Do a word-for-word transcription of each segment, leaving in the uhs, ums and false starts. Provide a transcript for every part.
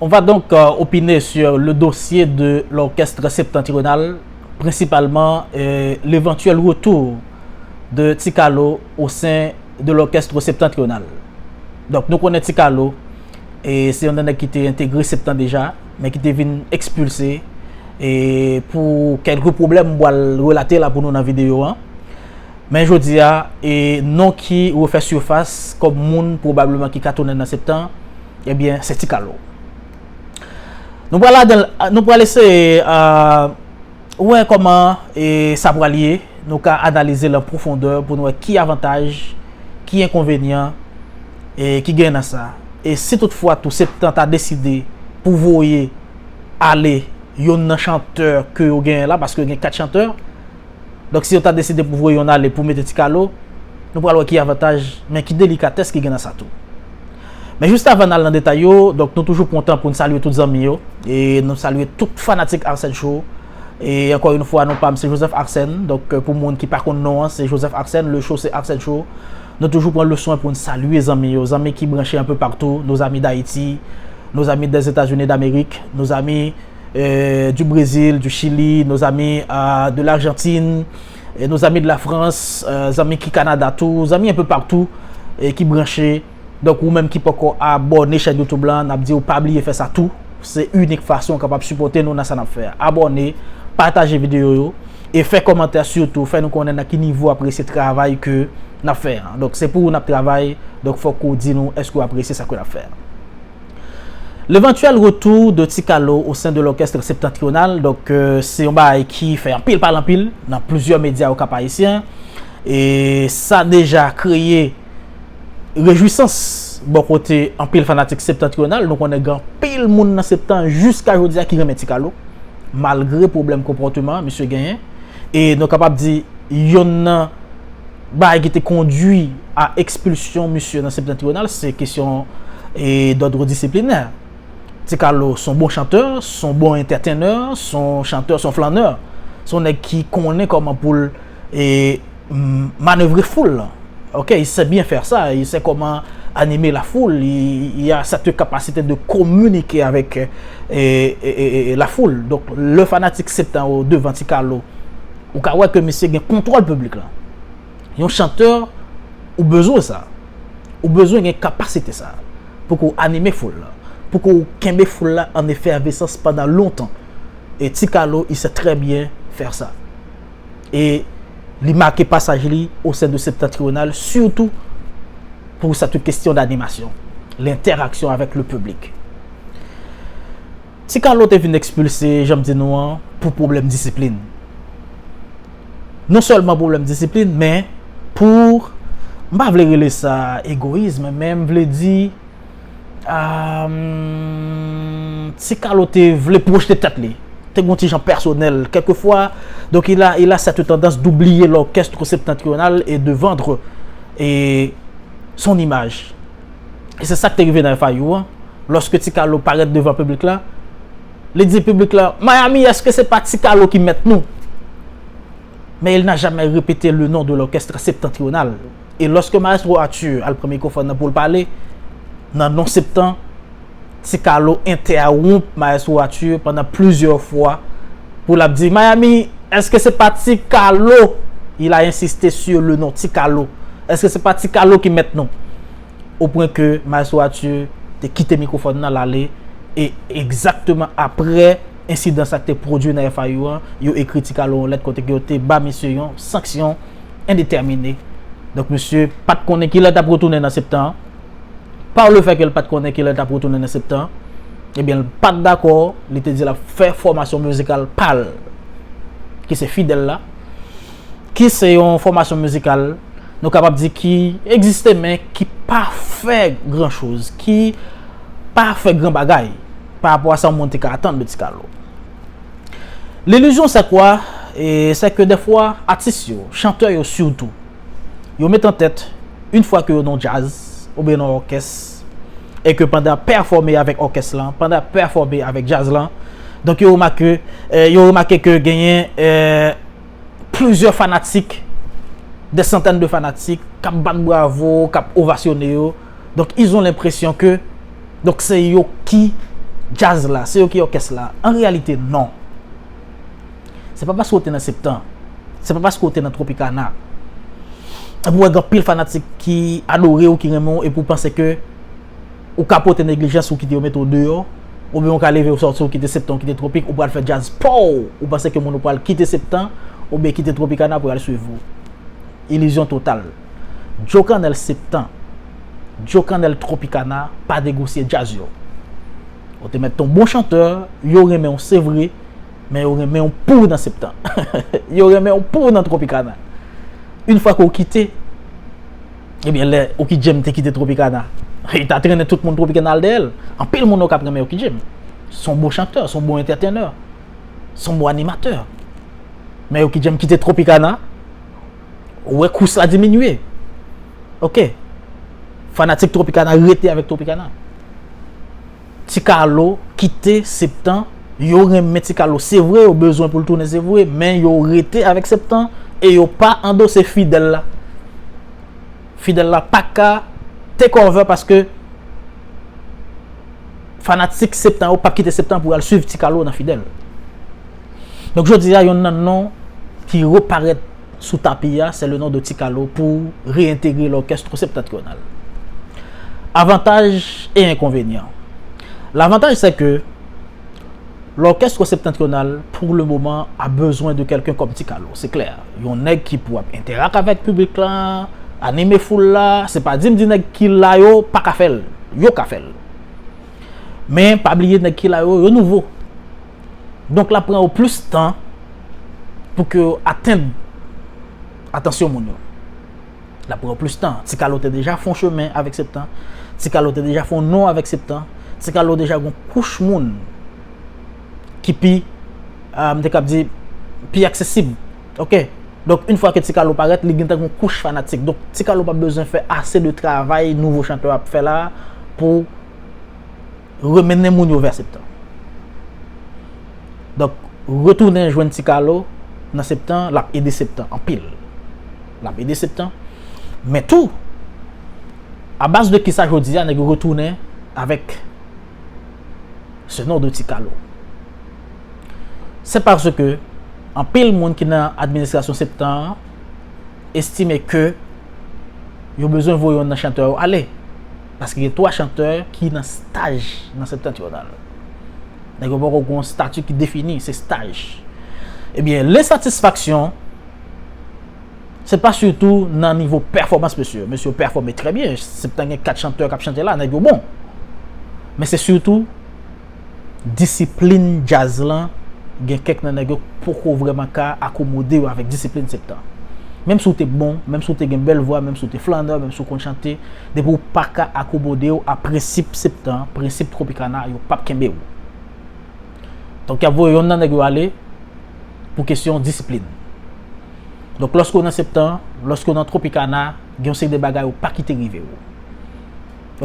On va donc euh, opiner sur le dossier de l'orchestre septentrional, principalement euh, l'éventuel retour de Ti Kalo au sein de l'orchestre septentrional. Donk nou konnen Ti Kalo, e se yon nèg ki te entegre Septan deja, men ki te vin ekspilse e pou kèlke pwoblèm m pral relate la pou nou nan videyo an. Men jodi a, e non ki refè sifas kòm moun pwobableman ki ka tounen nan Septan, ebyen, se Ti Kalo. Nou pral ladan, nou pral eseye euh, wè kòman e sa pral ye, nou ka analize l an pwofondè pou nou wè ki avantaj, ki enkonvenyan e ki gen nan sa. E si toutfwa tou Septan ta deside pou voye ale youn nan chantè ke yo genyen la, paske yo gen kat chantè, donk si yo ta deside pou voye youn ale pou mete Ti Kalo, nou pral wè ki avantaj, men ki delikatès ki gen nan sa tou. Men jis avan n al nan detay yo, donk nou toujou pran tan pou n salye tout zanmi yo, e nou salye tout fanatik Arsène Show. E ankò yon fwa, non pa m se Joseph Arsène, donk euh, pou moun ki pa konn non an, se Joseph Arsène, le show se Arsène Show. Nou toujou pran le swen pou n salye zanmi yo, zanmi ki branche un peu partout, nos amis d'Haïti, nos amis des États-Unis d'Amérique, nos amis euh, du Brésil, du Chili, nos amis euh, de l'Argentine, et nos amis de la France, euh, zanmi ki Kanada tou, zanmi un peu partout e ki branche. Donk ou menm ki poko abòne chèn YouTube lan, n ap di w pa bliye fè sa tou. Se inik fason w kapab sipòte nou nan sa n ap fè a. Abòne, pataje videyo yo e fè kòmantè sitou, fè nou konnen nan ki nivo w apresye travay ke n ap fè an. Donk se pou ou n ap travay, donk fòk ou di nou èske w apresye sa ke n ap fè a. L'éventuel retour de Ti Kalo au sein de l'orchestre septentrional, donk euh, se yon bagay ki fè anpil pale anpil nan plizyè medya Okap Ayisyen, e sa deja kreye rejwisans bò kote anpil fanatik Septentrional. Nou konnen gen anpil moun nan Septan jiska jodi a ki renmen Ti Kalo, malgre pwoblèm konpòteman misye genyen. E nou kapab di yonn nan bagay ki te kondui a ekspilsyon misye nan Septentrional, se kesyon e dòd disiplinè. Ti Kalo se yon bon chantè, se yon bon entertainer, se yon chantè, se yon flannè. Se yon nèg ki konnen kòman pou l e, m, manevre foul lan. Ok, il sait bien faire ça, il sait comment animer la foule, il, il a cette capacité de communiquer avec e, e, e, e, la foule. Donk, lè fanatik Septan yo devan Ti Kalo, ou ka wè ke misye gen kontwòl piblik lan. Yon chantè, ou bezwen sa. Ou bezwen gen kapasite sa pou ke w anime foul la, pou ke w kenbe foul la an efèvesans pandan lontan. E Ti Kalo, il sait très bien faire ça. E li make pasaj li au sein de Septentrional, sitou pou sa tout kesyon d'animation, l'interaction avec le public. Ti Kalo te vin ekspilse, jan m di nou an, pou pwoblèm disiplin. Non sèlman pwoblèm disiplin, men pou, m pa vle rele sa egoyis, men m vle di, euh, Ti Kalo te vle pwojte tèt li. Te gen yon ti jan pèsonèl, kèlkefwa. Donc, il a, il a cette tendance d'oublier l'orchestre septentrional et de vendre et son image. E se sa k te rive nan F I U an. Lòske Ti Kalo parèt devan piblik la, li di piblik la, Miami, èske se pa Ti Kalo ki mèt nou? Mais il n'a jamais répété le nom de l'orchestre septentrional. E lòske Maestro Arthur al pran mikwofòn nan pou l pale, nan non Septan, Ti Kalo entèwonp Maestro Arthur pandan plizyè fwa pou l ap di, Miami, èske se pa Ti Kalo? Il a insisté sur le nom Ti Kalo. Èske se pa Ti Kalo ki mèt nou? Au point que Maestro Arthur te kite mikwofòn nan, l ale, e egzakteman aprè ensidan sa k te pwodui nan F I U an, yo ekri Ti Kalo yon lèt kote ke yo te ba misye yon sanksyon endetèmine. Donk, misye pa t konnen ki lè l t ap retounen nan Septan an. Par le fait ke l pa t konnen ki lè l t ap retounen nan Septan an, ebyen, l pa t dakò, li te di l ap fè fòmasyon mizikal pa l, ki se Fidèl la, ki se yon fòmasyon mizikal, nou kapab di ki egziste, men ki pa fè gran choz, ki pa fè gran bagay pa rapò a sa yon moun te ka atann de Ti Kalo. L'illusion, c'est quoi? E, c'est que dèfwa, atis yo, chantè yo sitou, yo met an tèt, yon fwa ke yo nan djaz, oubyen nan òkès, e ke pandan pèfòme avèk òkès lan, pandan pèfòme avèk djaz lan, donk yo remake, e, yo remake ke genyen, e, plizyè fanatik, des centaines de fanatik, k ap bat bravo, k ap ovasyone yo. Donk, ils ont l'impression que, donk, se yo ki djaz la, se yo ki òkès la. An reyalite, non. Se pa paske w te nan Septan, se pa paske w te nan Tropicana, epi w wè gen anpil fanatik ki adore w, ki renmen w, epi w panse ke ou ka pote neglijans, ou kite yo mete w deyò, oubyen ou ka leve, ou sòti, ou kite Septan, ou kite Tropik, ou pral fè djaz pa w, ou panse ke moun ou pral kite Septan, oubyen kite Tropicana pou y al swiv ou. Ilizyon total. Djokannèl Septan, Djokannèl Tropicana pa negosye djaz yo. Ou te mèt ton bon chantè, yo renmen w, se vre, men yo renmen w pou w nan Septan. Yo renmen w pou w nan Tropicana. Yon fwa ke w kite, ebyen, lè Oki Jam te kite Tropicana, li ta trennen tout moun Tropicana al dèyè l. Anpil moun yo k ap renmen Oki Jam. Se yon bon chantè, se yon bon entertainer, se yon bon animatè. Men Oki Jam kite Tropicana, ou wè kous la diminye. Ok. Fanatik Tropicana rete avèk Tropicana. Ti Carlo kite Septan, yo renmen Ti Carlo, se vre, yo bezwen pou l tounen, se vre, men yo rete avèk Septan e yo pa andose Fidèl la. Fidèl la pa ka take over paske fanatik Septan yo p ap kite Septan pou y al swiv Ti Carlo nan Fidèl. Donk, jodi a, yonn nan non ki reparèt sou tapi a, c'est le nom de Ti Carlo pour réintégrer l'orchestre septentrional. Avantaj e enkonvenyan. Lavantaj, c'est que l'orchestre septentrional, pour le moment, a besoin de quelqu'un comme Ti Carlo, se klè. Yon nèg ki pou ap entèrak avèk piblik la, anime foul la, se pa di m di nèg ki la yo pa ka fè l, yo ka fè l. Men pa bliye nèg ki la yo, yo nouvo. Donk, l ap pran yo plis tan pou ke yo atenn atansyon moun yo. L ap pran yo plis tan. Ti Carlo te deja fè yon chemen avèk Septan. Ti Carlo te deja fè yon non avèk Septan. Ti Carlo deja gon kouch moun ki pi, ah, m te kab di, pi aksesib. Ok? Donk, yon fwa ke Ti Carlo parèt, li gentan gon kouch fanatik. Donk, Ti Carlo pa bezwen fè ase de travay nouvo chantè ap fè la pou remennen moun yo vè Septan. Donk, retounen jwenn Ti Carlo nan Septan, l ap ede Septan anpil. L ap ede Septan. Men tou, a baz de kisa jodi a nèg yo retounen avèk ce nom de Ti Carlo? Se paske anpil moun ki nan administrasyon Septan an estime ke yo bezwen voye yonn nan chantè yo ale. Paske gen twa chantè ki nan staj nan Septentrional. Nèg yo poko gen yon stati ki defini, se staj. Ebyen, lensatisfaksyon, se pa sitou nan nivo pèfòmans mesye yo. Mesye yo pèfòme trè byen. Septan gen kat chantè k ap chante la, nèg yo bon. Men se sitou disiplin djaz lan, gen kèk nan nèg yo poko vrèman ka akomode yo avèk disiplin Septan. Menm si w te bon, menm si w te gen bèl vwa, menm si w te flannè, menm si w konn chante, depi w pa ka akomode yo a prensip Septan, prensip Tropicana, yo p ap kenbe w. Donk, y ap voye yonn nan nèg yo ale pou kesyon disiplin. Donk, lòske w nan Septan, lòske w nan Tropicana, gen yon seri de bagay ou pa kite rive w.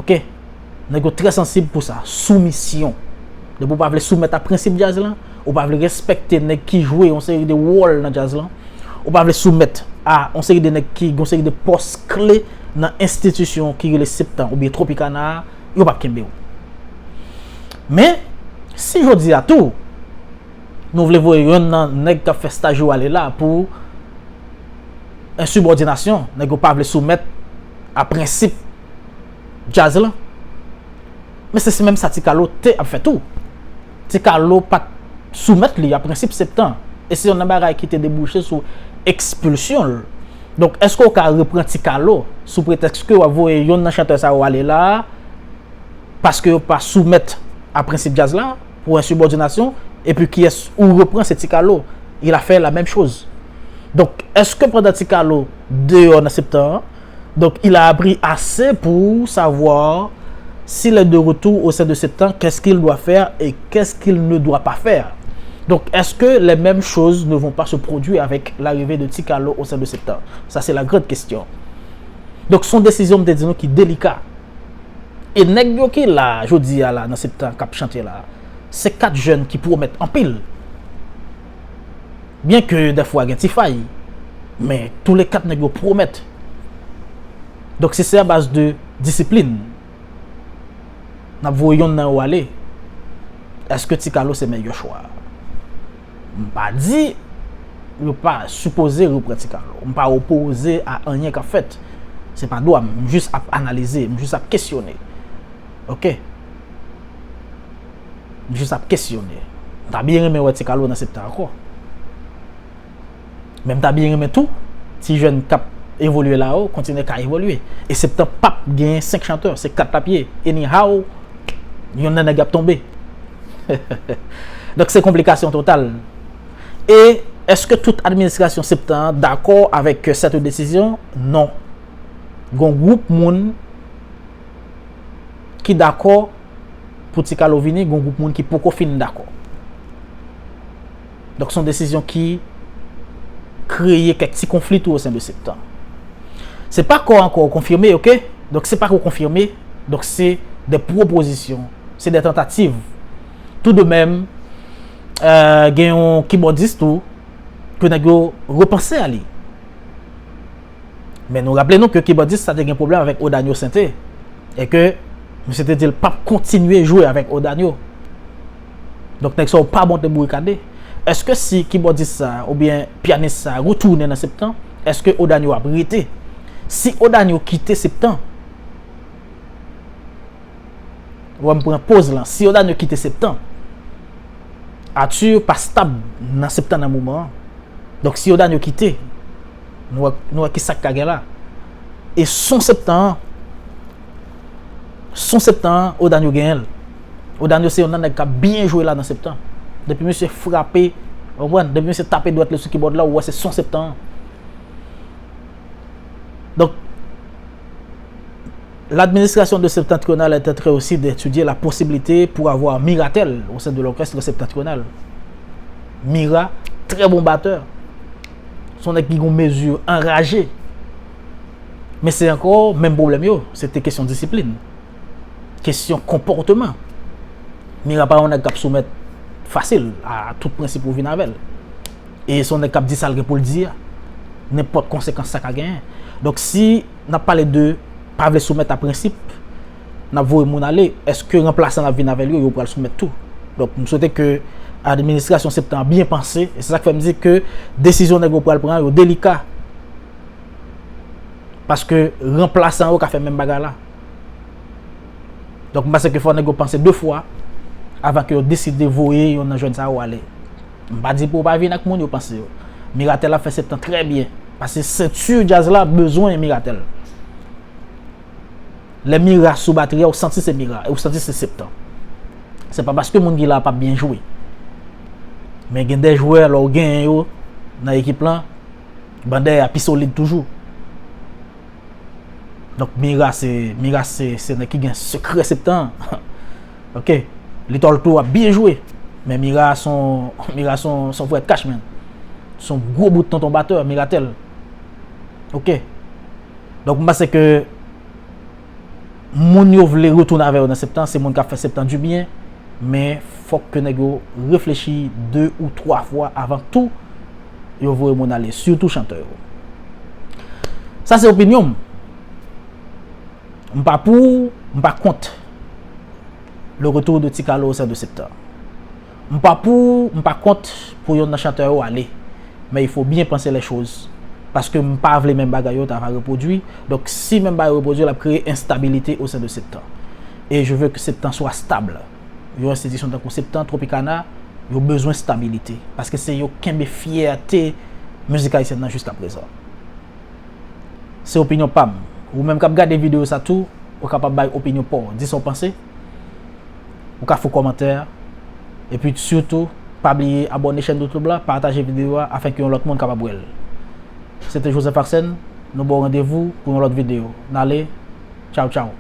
Ok? Nèg yo trè sansib pou sa. Soumisyon. Depi w pa vle soumèt a prensip djaz lan, ou pa vle respekte nèg ki jwe yon seri de wòl nan djaz lan, ou pa vle soumèt a yon seri de nèg ki gen yon seri de pòs kle nan enstitisyon ki rele Septan oubyen Tropicana a, yo p ap kenbe w. Men, si jodi a tou, nou vle voye yonn nan nèg k ap fè staj yo ale la pou ensibòdinasyon, nèg yo pa vle soumèt a prensip djaz lan. Men se, se menm sa Ti Carlo te ap fè tou. Ti Carlo pa t soumèt li a prensip Septan. E se yonn nan bagay ki te debouche sou ekspilsyon l. Donk, èske w ka reprann Ti Carlo sou pretèks ke w ap voye yonn nan chantè sa yo ale la a, paske yo pa soumèt a prensip djaz la pou ensibòdinasyon, epi kiyès ou reprann, se Ti Carlo. Il a fait la même chose. Donk, èske pandan Ti Carlo deyò nan Septan an, donc il a appris assez pour savoir s'il est de retour au sein de Septan, qu'est-ce qu'il doit faire et qu'est-ce qu'il ne doit pas faire? Donc, est-ce que les mêmes choses ne vont pas se produire avec l'arrivée de Ti Carlo au sein de Septan? Ça, c'est la grande question. Donk, se yon desizyon, m te di nou, ki delika. E nèg yo ki la, jodi a la, nan Septan, k ap chante la, se kat jèn ki pwomèt anpil. Byen ke dèfwa gen ti fay, men tou le kat nèg yo pwomèt. Donk, si se a baz de disiplin, n ap voye yonn nan yo ale. Èske Ti Kalo se mèyè chwa a? M pa di yo pa sipoze reprann Ti Kalo. M pa opoze a anyen k ap fèt. Se pa dwa m. M jis ap analize, m jis ap kesyone. Oke? M jis ap kesyone. M ta byen renmen wè Ti Kalo nan Septan ankò. Men m ta byen renmen tou ti jèn k ap evolye la yo kontinye ka evolye. E Septan p ap gen senk chantè, se kat l ap ye. Anyhow, yonn nan nèg ap tonbe. Donk se konplikasyon total. E èske tout administrasyon Septan an dakò avèk sèt desizyon? Non. Gon gwoup moun ki dakò pou Ti Kalo vini, gon gwoup moun ki poko fin dakò. Donk se yon desizyon ki kreye kèk ti konfli tou o sen de Septan. Se pa ko ankò konfime, oke? Donk se pa ko konfime, donk se de pwopozisyon, se de tantativ. Tou de menm, euh, gen yon kibòdis tou ke nèg yo repanse a li. Men nou raple nou ke kibòdis sa te gen pwoblèm avèk Odanio Sente e ke misye te di l p ap kontinye jwe avèk Odanio. Donk nèg sa yo pa monte bourikade. Èske si kibòdis sa oubyen pyanis sa retounen nan Septan, èske Odanio ap rete? Si Odanio kite Septan, Wè m pran poz lan. Si Odanio kite Septan, Arthur pa stab nan Septan nan moman an. Donk si Odanio kite, nou wè, nou wè kisa k ka gen la. E son Septan an, son Septan an, Odanio genyen l. Odanio se youn nan nèg k ap byen jwe la nan Septan. Depi misye frape, w konprann? Depi misye tape dwèt li sou kibòd la, ou wè se son Septan an. Donk, l'administration de Septentrional est en train aussi d'étudier la possibilité pour avoir Miratel au sein de l'orchestre septentrional. Mira, trè bon batè. Se yon nèg ki gon mezi anraje. Men se ankò menm pwoblèm yo. Se te kesyon disiplin. Kesyon konpòteman. Mira pa yon nèg k ap soumèt fasil a tout prensip ou vin avè l. E se yon nèg k ap di sa l gen pou l di a. Nenpòt konsekans sa ka genyen. Donk si n ap pale de pa vle soumèt a prensip, n ap voye moun ale, èske ranplasan l ap vin avè l yo, yo pral soumèt tou? Donk m swete ke administrasyon Septan an byen panse, e se sa k fè m di ke desizyon nèg yo pral pran yo delika. Paske ranplasan yo ka fè menm bagay la. Donk m panse ke fò nèg yo panse de fwa avan ke yo deside voye youn nan jèn sa yo ale. M pa di pou yo pa vin ak moun yo panse yo. Miratel ap fè Septan trè byen. Paske senti djaz la bezwen Miratel. Lè Mira sou batri a, ou santi se Mira, e ou santi se Septan. Se pa paske moun ki la p ap byen jwe. Men gen de jwè, lè w genyen yo nan ekip lan, ban dèyè a pi solid toujou. Donk Mira se, Mira se, se nèg ki gen sekrè Septan an. Oke. Little tou ap byen jwe. Men Mira se yon, Mira se yon, se yon frè kach, man. Se yon gwo bout tonton batè, Miratel. Oke. Donk m panse ke moun yo vle retounen avè yo nan Septan, se moun k ap fè Septan dibyen, men fòk ke nèg yo reflechi de ou twa fwa avan tou yo voye moun ale, sitou chantè yo. Sa se opinyon m. M pa pou, m pa kont le retour de Ti Kalo au sein de Septan. M pa pou, m pa kont pou yonn nan chantè yo ale. Men il faut bien penser les choses. Paske m pa vle menm bagay yo ta va repwodui. Donk si menm bagay yo repwodui, l ap kreye enstabilite au sein de Septan. Et je veux que Septan soit stable. Yon enstitisyon tankou Septan, Tropicana, yo bezwen stabilite. Paske se yo kenbe fyète mizik ayisyèn nan jiskaprezan. Se opinyon pa m. Ou menm k ap gade videyo sa tou, ou kapab bay opinyon pa w. Di sa w panse. Ou ka fè kòmantè. Epi sitou, pa bliye abòne chèn YouTube la, pataje videyo a afin ke yon lòt moun kapab wè l. Se te Joseph Arsène, nou ba w randevou pou yon lòt videyo. N ale, tchaw tchaw.